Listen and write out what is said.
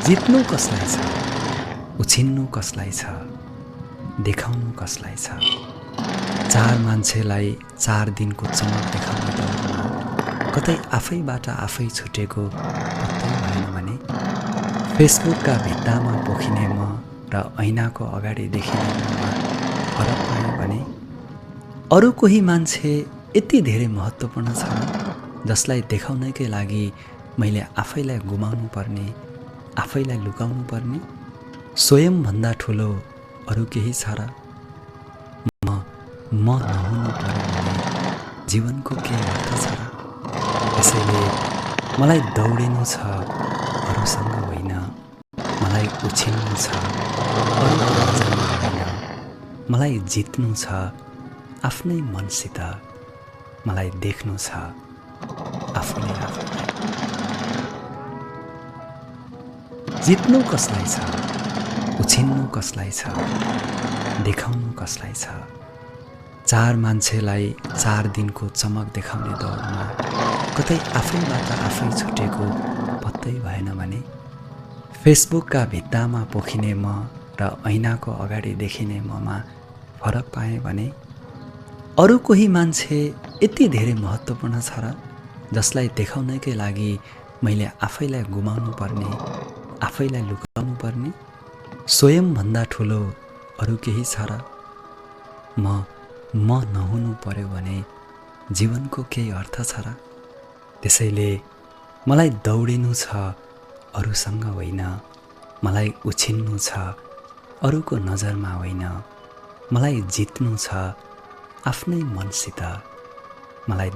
जित्नु कसलाई छ, उछिन्नु कसलाई छ, देखाउनु कसलाई छ। चार मान्छेलाई 4 दिनको चमक देखाउने दौडमा कतै आफैबाट आफै छुटेको पत्तै भएन भने, फेसबुकका भित्तामा पोखिने म र ऐनाको अगाडि देखिने ममा फरक पाएँ भने, अरू कोही मान्छे यति धेरै महत्त्वपूर्ण छ जसलाई देखाउनकै लागि मैले आफैलाई गुमाउनु पर्ने, आफैलाई लुकाउनु पर्ने। स्वयंभन्दा ठुलो अरू केही छ र? म नहुनु पर्यो भने जीवनको के अर्थ छ र? त्यसैले मलाई दौडिनु छ अरूसँग होइन, मलाई उछिन्नु छ अरूको नजरमा होइन, मलाई जित्नु छ आफ्नै मनसित, मलाई देख्नु छ आफूले आफूलाई। जित्नु कसलाई छ, उछिन्नु कसलाई छ, देखाउनु कसलाई छ। 4 मान्छेलाई 4 दिनको चमक देखाउने दौडमा कतै आफैबाट आफै छुटेको पत्तै भएन भने, फेसबुकका भित्तामा पोखिने म र ऐनाको अगाडि देखिने ममा फरक पाएँ भने, अरू कोही मान्छे यति धेरै महत्त्वपूर्ण छ र जसलाई देखाउनकै लागि मैले आफैलाई गुमाउनु पर्ने, आफैलाई लुकाउनु पर्ने। स्वयंभन्दा ठुलो अरू केही छ र? म नहुनु पर्यो भने जीवनको केही अर्थ छ र? त्यसैले मलाई दौडिनु छ अरूसँग होइन, मलाई उछिन्नु छ अरूको नजरमा होइन, मलाई जित्नु छ आफ्नै मनसित, मलाई